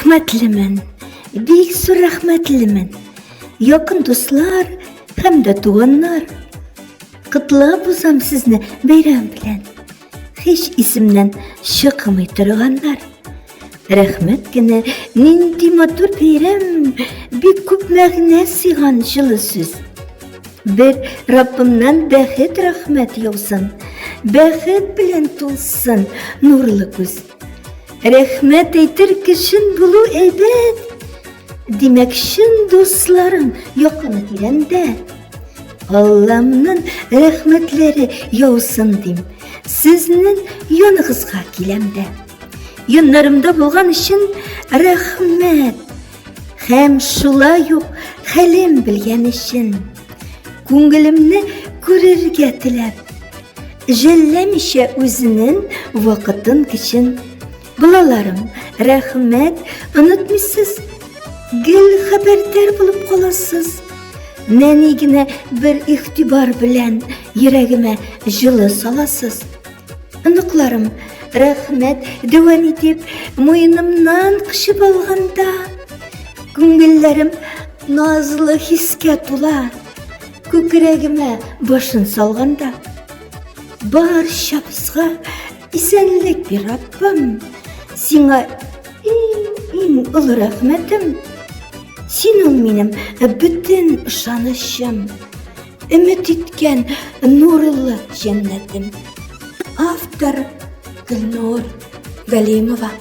Рәхмәтлемен, бик зур рәхмәтлемен. Якын дуслар һәм дә туганнар. Котлап узам сезне бәйрәм белән. Һич исемнән чыкмый торганнар. Рәхмәт кенә, нинди матур бәйрәм, бик күп мәгънә сыйган җылы сүз. Бер Раббымнан бәхет рәхмәт яусын, бәхет белән тулсын нурлы күз. Рәхмәт әйтер кешен булу әйбәт, димәк, чын дусларың якын тирәндә. Алламның рәхмәтләре яусын дим, сезнең яныгызга киләм дә. Яннарымда булган өчен рәхмәт. Һәм шулай ук хәлем белгән өчен. Күңелемне күрергә теләп, жәлләмичә үзенең вакытын, көчен. Балаларым, рәхмәт, онытмыйсыз, гел хәбәрдар булып каласыз. Нәни генә бер игътибар белән йөрәгемә җылы саласыз. Оныкларым, рәхмәт, дәвам итеп, муенымнан кочып алганда, күңелләрем назлы хискә тула, күкрәгемә башын салганда. Барчабызга исәнлек бир, Раббым, сиңа иң-иң олы рәхмәтем. Син ул минем бөтен ышанычым. Өмет иткән нурлы җәннәтем. Автор Гөлнур Галимова.